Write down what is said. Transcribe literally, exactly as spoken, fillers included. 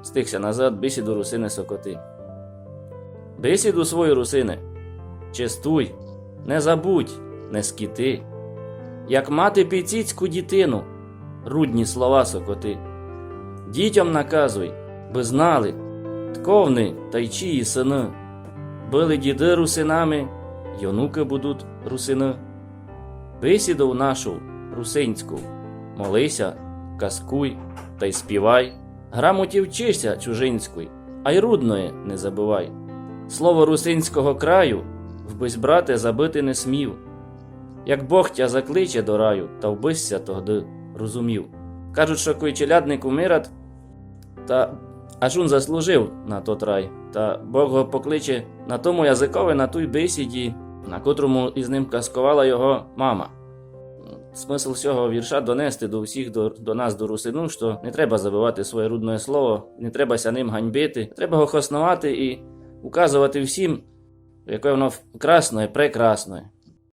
Стих ся называт: Бесіду, русине, сокоти. Бесіду свою, русине, честуй, не забудь, не скіти. Як мати піціцьку дітину, рудні слова сокоти. Дітям наказуй, бы знали, тко вни тай чиї сыны. Были діды русинами, й онукы будут русины. Бесіду нашу русинську моли ся, казкуй тай співай. Грамоті вчи ся чужинськуй, а й рудноє не забывай. Слово русинського краю вбысь, брате, забыти не смів. Як Бог тя закличе до раю, та вбысь ся тогды розумів. Кажуть, што кой челядник умират, та аж ун заслужив на тот рай. Та Бог го покличе на тому языкови, на туй бесіді, на котрому из ним казковала його мама. Смысл сього вірша донести до всіх, до, до нас, до русинув, што не треба забывати своє рудноє слово, не треба ся ним ганьбити, треба го хосновати і указовати всім, яке воно красноє, прекрасноє.